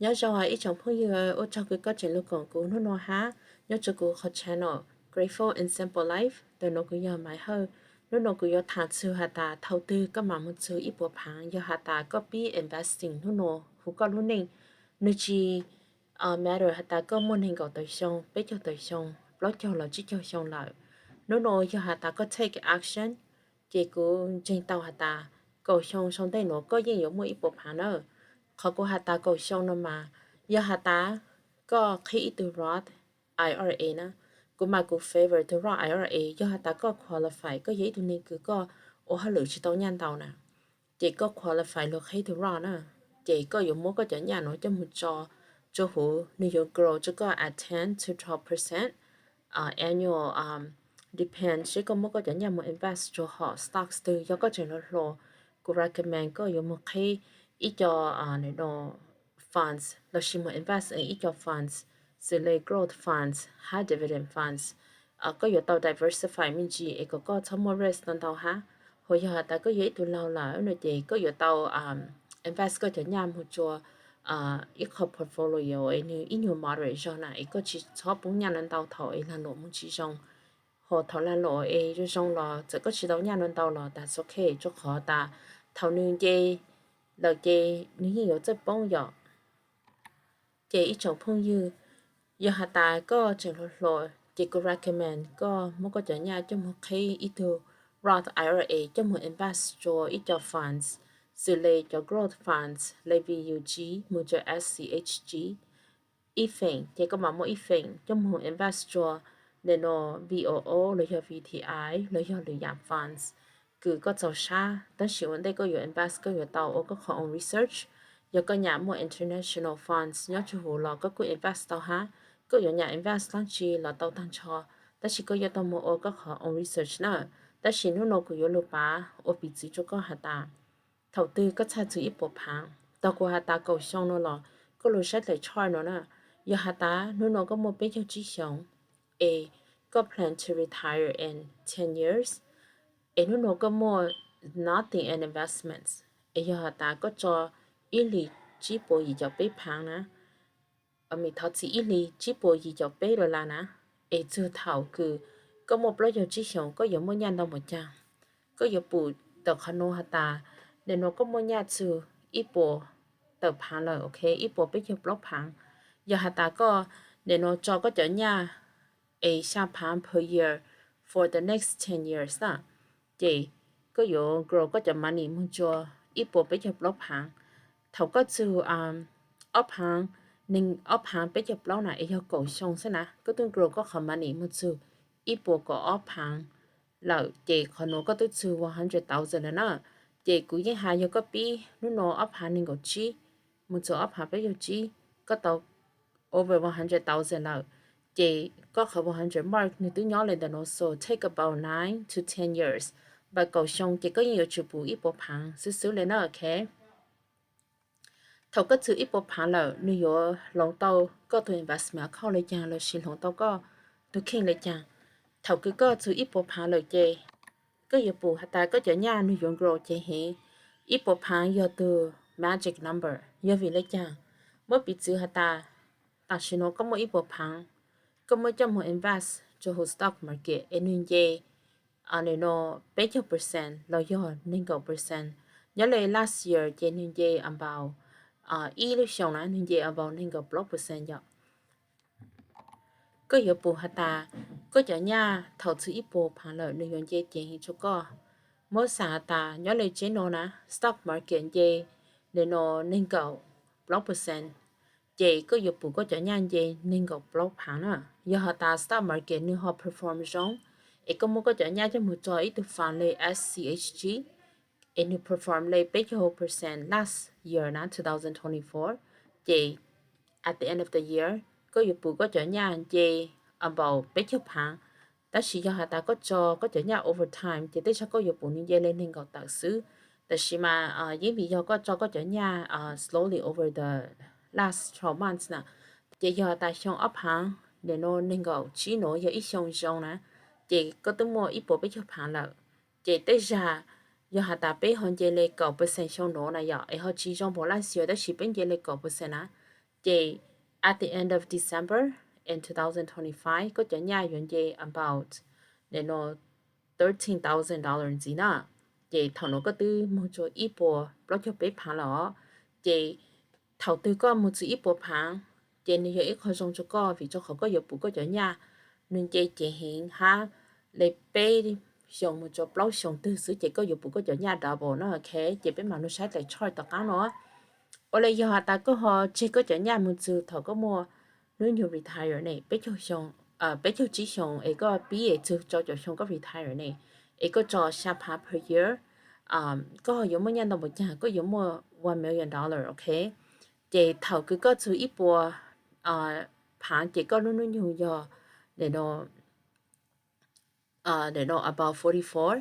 Nyob zoo ib tsoom phooj ywg, ua tsaug kws koj tseem lug koom kuv hnub nua hab. Nyob rua kuv qhov channel Grateful and Simple Life, tawm nuav kuv yog Maiv Hawj. Hnub nua kuv yuav tham txug has tas thaus twg koj mam moog txug ib puas phaav, yog has tas koj pib investing hnub nua huv koj lub neej. Nwg tsi matter has tas koj muaj neeg nkaum tawm xyoo, peb caug tawm xyoo, plaub caug los tsib caug xyoo lawm. Hnub nua yog has tas koj take action, ces kuv ntseeg tau has tas kaum xyoo sau ntej nuav koj yeej yuav muaj ib puas phaav na. Qhov kuv has tas kaum xyoo no mas yog has tas koj qhib ib tug Roth I R A na, kuv mas kuv favor tug Roth I R A. Yog has tas koj qualify, koj yog ib tug neeg kws koj ua hauj lwm tsi tau nyaj ntau na, ces koj qualify lug qhib tug Roth na, ces koj yuav muab koj cov nyaj nuav coj moog tso rua huv, nwg yuav grow rua koj at ten to twelve percent annual, depend seb koj muab koj cov nyaj moog invest rua hom stocks twg. Yog koj tseem hluas hluas, kuv recommend koj yuav moog qhib ib co funds lossis moog invest ib co funds xws le growth funds hab dividend funds. Koj yuav tau diversify me ntsis es kom koj txhob muaj risk ntau ntau hab. Hos yog has tas koj yog ib tug laug lawm no ces koj yuav tau invest koj cov nyaj moog rua ib qho portfolio es nwg ib nyuag moderate zog na, es koj tsi txhob poob nyaj ntau thaum es lag luam moog tsi zoo. Hos thaum lag luam es zoo zoo los txawm koj tsi tau nyaj ntau los tas ok, rua qhov tas thaum nwg nce lawm ces nwg yeej yuav txawj poob yom. Ces ib tsoom phooj ywg, yog has tas koj tseem hluas hluas ces kuv recommend koj muab koj cov nyaj coj moog qhib ib tug Roth I R A coj moog invest rua ib co funds xws le cov growth funds le V U G moog rua S C H G. Ib feem ces koj mam muab ib feem coj moog invest rua nim no V O O los yog V T I los yog lwm yaam funds kws koj txaus sab. Tab sis ua ntej koj yuav invest koj yuav tau ua koj qhov own research. Yog koj nyam muaj international funds nyob rua huv los koj kuj invest tau hab. Koj yuav nyam invest dlaab tsi los tau taag nrho, tab sis koj yuav tau moog ua koj qhov own research na. Tab sis hnub nua kuv yuav lug pav ua piv txwv rua koj has tas thaum twg koj txhaj txug ib puas phaav. Tog kuv has tas kaum xyoo no los koj lug saib dlaim chart no na. Yog has tas hnub nua koj muaj peb caug tsib xyoos es koj plan to retire in ten years, es hnub nua koj muaj nothing in investments, es yog has tas koj tso ib hlis tsib puas yim caum peb phaav na, thov txim, ib hlis tsib puas yim caum peb dollar na, es txug thaum kws koj muaj plaub caug tsib xyoos koj yuav muaj nyaj ntau npaum caag? Koj yuav pum tawm qhov nuav has tas nim nua koj muaj nyaj txug ib puas tawm phaav lawm, ok, ib puas peb caug plaub phaav. Yog has tas koj nim nua tso koj cov nyaj es xyaa phaav per year for the next ten years na, ces koj yuav grow koj cov money moog rua ib puas peb caug plaub phaav. Thaum koj txug ob phaav, neeg ob phaav peb caug plaub na es yog kaum xyoo xwb na, koj twb grow koj qhov money moog txug ib puas kaum ob phaav lawm, ces qhov nuav koj twb txug one hundred thousand lawm na. Ces kuv yeej has yog koj pib hnub nua ob phaav neeg nkaum tsib moog txug ob phaav peb caug tsib, koj tau over one hundred thousand lawm, ces koj qhov one hundred mark nwg twb nyob le ntawm nuav, so take about nine to ten years, but kaum xyoo ces koj yeej yuav tsum pum ib puas phaav xwb xwb le na, ok. Thaum koj txug ib puas phaav lawm nwg yuav hloov tau koj tug investment account le caag lossis hloov tau koj tug kheej le caag? Thaum kws koj txug ib puas phaav lawm ces koj yuav pum has tas koj cov nyaj nwg yuav grow ces heev. Ib puas phaav yog tug magic number, yog vim le caag? Muab piv txwv has tas tam sim nuav koj muaj ib puas phaav, koj muab coj moog invest rua huv stock market es nwg nce nim no peb caug percent los yog neeg nkaum percent. Nyob le last year ces nwg nce about, ib lub xyoo na nwg nce about neeg nkaum plaub percent yom. Koj yuav pum has tas koj cov nyaj thaum txug ib puas phaav lawm nwg yuav nce ceev heev rua koj. Muab xaam has tas nyob le tsev nuav na, stock market nce nim no neeg nkaum plaub percent, ces koj yuav pum koj cov nyaj nce neeg nkaum plaub phaav na. Yog has tas stock market nwg ho perform zoo, es koj muab koj cov nyaj coj moog tso ib tug fund le S C H G, es nwg perform le peb caug percent last year na, two thousand twenty-four, ces at the end of the year koj yuav pum koj cov nyaj nce about peb caug phaav. Tab sis yog has tas koj tso koj cov nyaj over time ces tej zag koj yuav pum nwg nce le neeg nkaum tawm xwb. Tab sis mas yeej vim yog koj tso koj cov nyaj slowly over the last twelve months na, ces yog has tas xyoo ob phaav nim no neeg nkaum tsib nuav yog ib xyoo zoo na, ces koj twb muaj ib puas peb caug phaav lawm. Ces tej zag yog has tas peb ho nce le kaum percent xyoo nuav na yom, es ho tsi zoo npaum last year tab sis peb nce le kaum percent na, Ces at the end of December in two thousand twenty-five, koj cov nyaj yuav nce about, no, thirteen thousand dollars ntxiv na. Ces thaum no koj twb moog txug ib puas plaub caug peb phaav lawm os. Ces thaum twg koj moog txug ib puas phaav, ces nws yog ib qho zoo rua koj, vim rua qhov koj yuav pum koj cov nyaj, nws nce ceev heev hab le peb xyoos moog rua plaub xyoos twg xwb ces koj yuav pum koj cov nyaj double na, ok. Ces peb mam lug saib daim chart tom qaab no. Ua le yog has tas koj ho tseg koj cov nyaj moog txug thaum koj muaj hnub nyoog retire ne, peb caug xyoo, peb caug tsib xyoos es koj pib es txug rau caum xyoo koj retire ne, es koj tso xyaa phaav per year, koj ho yuav muaj nyaj ntau npaum caag, koj yuav muaj one million dollar, ok. Ces thaum kws koj txug ib puas phaav ces koj lub hnub nyoog yog, no, no, about forty-four,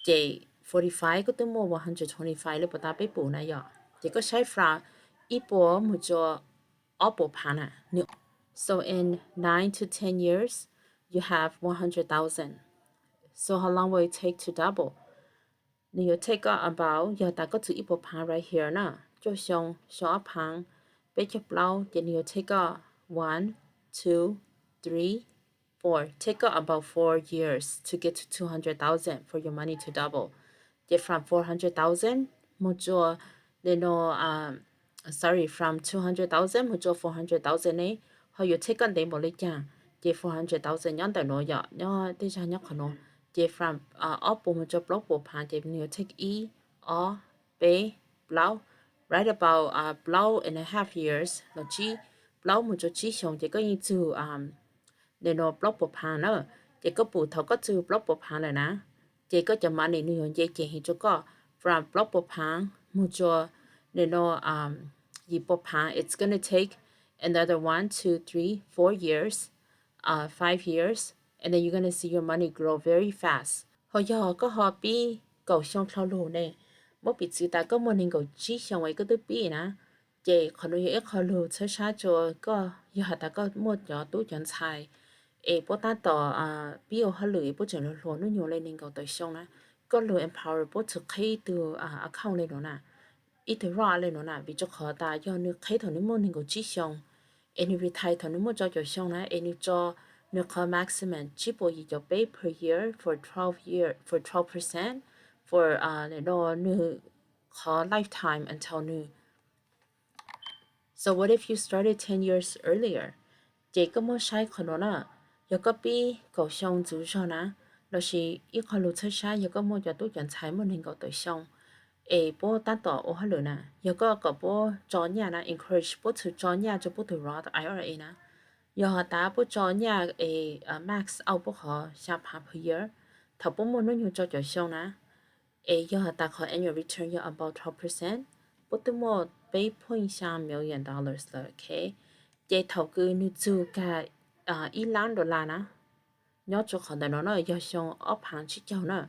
ces forty-five koj twb muaj one hundred twenty-five le puas tas peb pum na yom. Ces koj saib from ib puas moog rua ob puas phaav na, so in nine to ten years, you have one hundred thousand. So how long will it take to double? Nws yuav take koj about, yog tas koj txug ib puas phaav right here na, cuaj xyoo, xyoo ob phaav, peb caug plaub, ces nws yuav take koj one, two, three, four, take koj about four years to get to two hundred thousand for your money to double. Ces from four hundred thousand moog rua, no, sorry, from two hundred thousand moog rua four hundred thousand ne, ho yuav take koj ntev npaum le caag? Ces four hundred thousand nyob ntawm no yom, nyob tej zag nyob qhov no. Ces from ob puas moog rua plaub puas phaav ces nws yuav take ib, ob, peb, plaub, right about plaub and a half years los tsib, plaub moog rua tsib xyoos ces koj yeej txug, no, plaub puas phaav na. Ces koj pum thaum koj txug plaub puas phaav lawm na, ces koj cov money nws yuav nce ceev heev rua koj from plaub puas phaav moog rua, no, yim puas phaav, it's gonna take another one, two, three, four years, five years, and then you're gonna see your money grow very fast. Ho yog koj ho pib kaum xyoo dlhau lug ne, muab piv txwv tas koj muaj neeg nkaum tsib xyoos es koj twb pib na, ces qhov no yog ib qho lug txhawb sab rua koj, yog has tas koj muaj cov tub cov ntxhais es puab tab tom pib ua hauj lwm es puab tseem hluas hluas hnub nyoog le neeg nkaum tawm xyoo na, koj lug empower puab txug qhib tug account le nuav na, ib tug Roth le nuav na, vim rua qhov tas yog nws qhib thaum nws muaj neeg nkaum tsib xyoo, es nws retire thaum nws muaj rau caum xyoo na, es nws tso nws qhov maximum tsib puas yim caum peb per year for twelve year for twelve percent for nws qhov lifetime until nws So what if you started ten years earlier? Ces koj muab saib qhov nuav na, yog koj pib kaum xyoo ntxuv zog na, lossis ib qho lug txhawb sab yog koj muaj cov tub cov ntxhais muaj neeg nkaum tawm xyoo es puab tab tom ua hauj lwm na, yog koj kom puab tso nyaj na, encourage puab txhum tso nyaj rua puab tug Roth I R A na, yog has tas puab tso nyaj es max out puab qhov xya phav per year thaum puab muaj hnub nyoog rau caum xyoo na, es yog has tas qhov annual return yog about twelve percent, puab twb muaj peb point xya million dollars lawm, ok. Ces thaum kws nws txug kag ib lab dollar na, nyob rua qhov ntawm no na yog xyoo ob phav tsib caug na.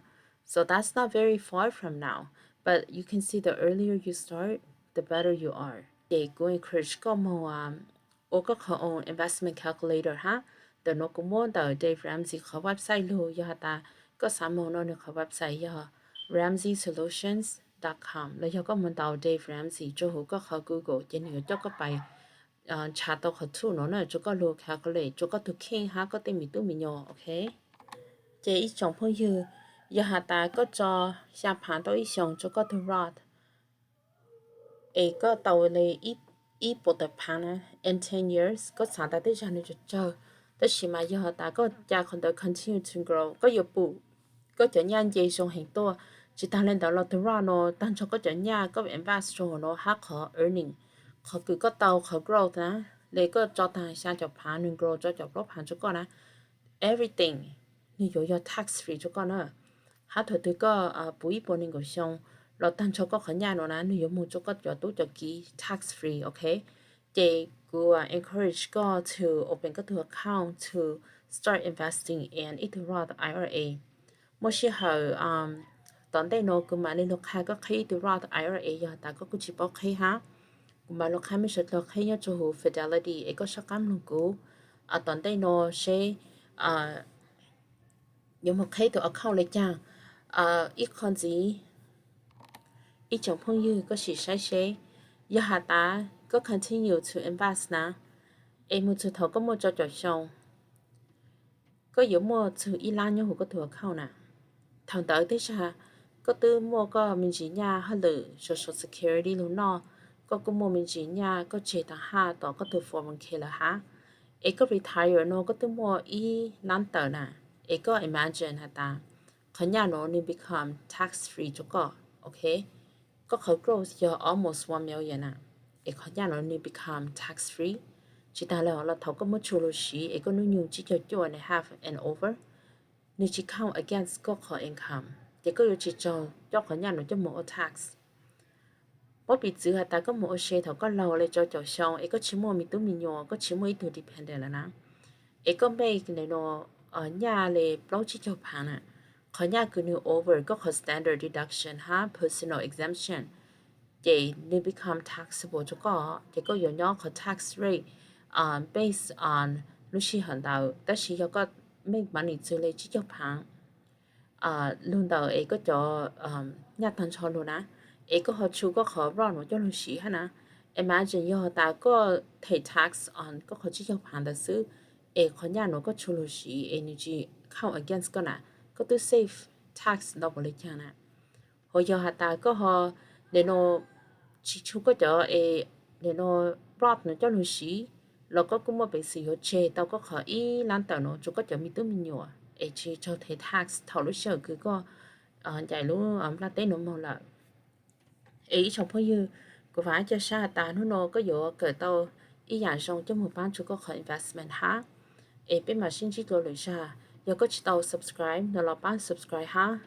So that's not very far from now, but you can see the earlier you start, the better you are. Ces kuv encourage koj moog ua koj qhov own investment calculator hab. Ntawm nuav kuv muab ntawm Dave Ramsey qhov website lug, yog has tas koj xav moog no nws qhov website yog ramsey solutions dot com, los yog koj moog ntaus Dave Ramsey rua huv koj qhov Google ces nws yuav coj koj pais nrhav tau qhov tool nuav na rua koj lug calculate rua koj tug kheej hab koj tej me tub me nyuam, ok. Ces ib tsoom phooj ywg, yog has tas koj tso xya phav tau ib xyoos rua koj tug Roth es koj tau le ib puas tawm phav na, in ten years, koj xav tas tej zag nws tsawg tsawg, tab sis mas yog has tas koj ca qhov ntawd continue to grow, koj yuav pum koj cov nyaj nce zoo heev tuaj. Tsis taag le ntawd los tug Roth no tag nrho koj cov nyaj koj invest rua huv no hab qhov earning, qhov kws koj tau qhov growth na, le koj tso taag xya caum phav nws grow rau caum plaub phav rua koj na, everything nws yuav yog tax free rua koj na. Hab thaum twg koj puv ib puas nees nkaum xyoo los tag nrho koj qhov nyaj no na nws yuav moog rua koj cov tub cov kiv tax free, ok. Ces kuv encourage koj to open koj tug account to start investing in ib tug Roth I R A. Muaj sij hawm tom ntej no kuv mam li lug qha koj qhib ib tug Roth I R A yog tas koj kuj tsis paub qhib hab. Kuv mam lug qha mej sawv dlawg qhib nyob rua huv Fidelity es koj sab qab mloog kuv tom ntej no seb yuav moog qhib tug account le caag. Ib qho ntxiv, ib tsoom phooj ywg koj sim saib seb, yog has tas koj continue to invest na, es mus txug thaum koj muaj rau caum xyoo, koj yuav muaj txug ib lab nyob huv koj tug account na. Thaum ntawd tej zag koj twb muaj koj me ntsis nyaj hauj lwm Social Security lug noj, koj kuj muaj me ntsis nyaj koj tseg taag haj tom koj tug four one k lawm hab, es koj retire no koj twb muaj ib lab tawm na, es koj imagine has tas qhov nyaj nuav nwg become tax free rua koj, ok? Koj qhov gross yog almost one million na, es qhov nyaj nuav nwg become tax free. Tsi taag le hov los thaum koj muab tshua lug siv es koj nub nyoog tsib caug cuaj and a half and over, nwg tsi count against koj qhov income, ces koj yuav tsi tau coj qhov nyaj nuav coj moog ua tax. Muab piv txwv has tas koj moog ua se thaum koj laug le rau caum xyoo es koj tsi muaj me tub me nyuam, koj tsi muaj ib tug dependent lawm na, es koj make le nuav nyaj le plaub tsib caug phaav na, qhov nyaj kws nwg over koj qhov standard deduction hab personal exemption, ces nwg become taxable rua koj, ces koj yuav nyob qhov tax rate based on lub sij hawm ntawd. Tab sis yog koj make money txug le tsib caug phaav lug ntawm es koj cov nyaj taag nrho lug na, es koj ho tshua koj qhov Roth nuav coj lug siv hab na, imagine yog has tas koj them tax on koj qhov tsib caug phaav ntawd xwb, es qhov nyaj nuav koj tshua lug siv es nwg tsi count against koj na, koj twb save tax ntau npaum le caag na. Ho yog has tas koj ho le nuav tsi tshua koj cov es le nuav Roth nuav coj lug siv, los koj kuj muaj peev xwm yuav tseg tau koj qhov ib lab tawm nuav rua koj cov me tub me nyuam es tsi raug them tax thaum lub sij hawm kws koj ncaim lub nplaj teb nuav moog lawm. Es ib tsoom phooj ywg, kuv vaam ca sab has tas nub nuav koj yuav kawm tau ib yaam zoo coj moog paab rua koj qhov investment hab. Es peb maam sib ntsib dlua lwm zag, yog koj tsi tau subscribe no los paab subscribe hab,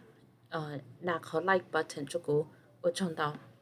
nas qhov like button rua kuv. Ua tsaug ntau.